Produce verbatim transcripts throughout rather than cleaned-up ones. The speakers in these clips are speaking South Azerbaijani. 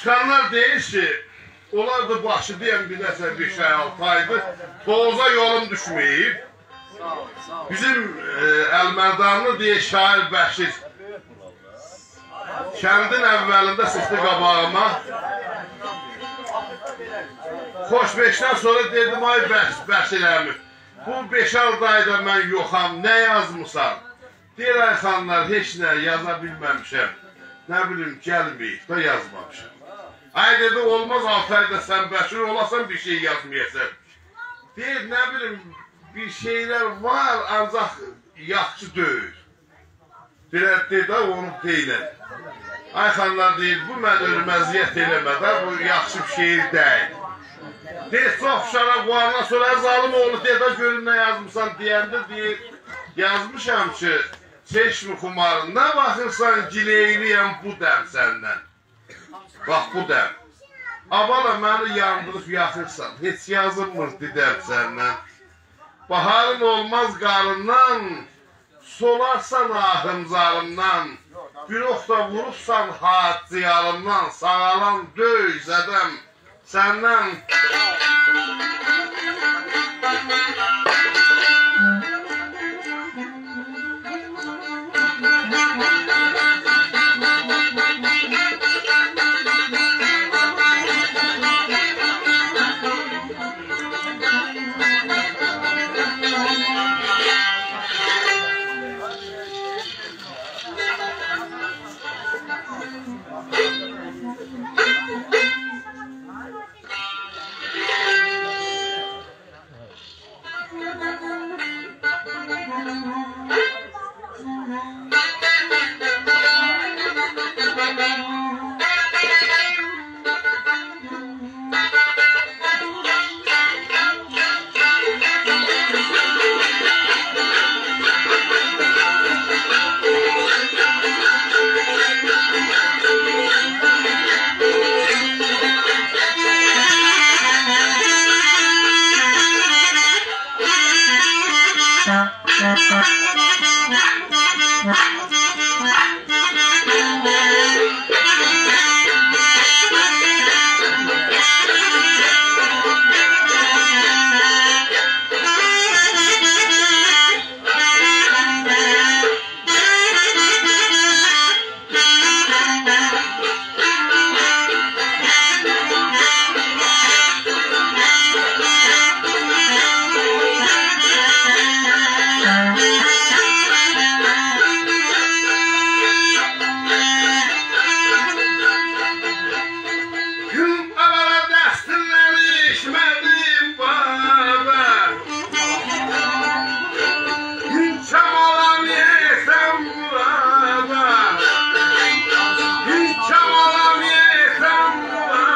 اینسانلار دئییر کی، اولاردی باشی دئیم بیر نئچه بئش آی، آلتی آیدیر، توزا یولوم دوشمه‌ییب. بیزیم، ائ، المردانلی دئیه شاعر بشیر کندین اولینده چیخدی قاباغیما. خوش‌بئشدن سونرا دئدیم: «آی بش-، بشیر عمی، بو بئش-آلتی آیدا من یوخام، نه یازمیسان؟» دئییر: «آی خانلار، هئچ نه یازا بیلمه‌میشم. نه بیلیم، گلمه‌ییب ده یازمامیشام.» آی، دئدی، اولماز آلتی آیدا سن بشیر اولاسان، بیر شئی یازمایاسان. دئییر، نه بیلیم، بیر شئیلر وار، آنجاق یاخشی دئییل. بئله دئ ده، اونو دئییلن. آی خانلار، دئییر، بو من اؤزومه اذیت ائله‌مه ده، بو یاخشی بیر شعر دئییل. دئییر، چوخ فشارا قویاندان سونرا ظالیم اوغلو دئییر ده، گؤروم نه یازمیسان دئینده، دئییر، یازمیشام کی، چشم خمار، نه باخیرسان گیلئیلی‌یم بو دم سندن. باخ، بو دم. آ بالا، منی یاندیریب یاخیرسان، هئچ یازیلمیر دیدم سندن. باهارین اولماز قاریندان، سولارسان آهیم زاریمدان، بیر اوخ دا ووروبسان حاجی یاریمدان، ساغالام دؤی زدم سندن. گون آوارا دستیندن ایچمه‌دیم باده. هئچ چامالام یئتم مورادا. هئچ چامالام یئتم مورادا.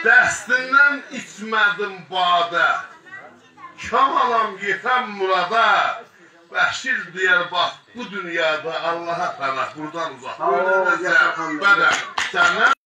دستیندن ایچمه‌دیم باده. چامالام یئتم مورادا. بشیر دئیر، باخ، بو دونیادا آللاها پناه، بوردان اوزاق. ساغ اول، اؤلومه یاشا خانلار. زنگبدم سندن.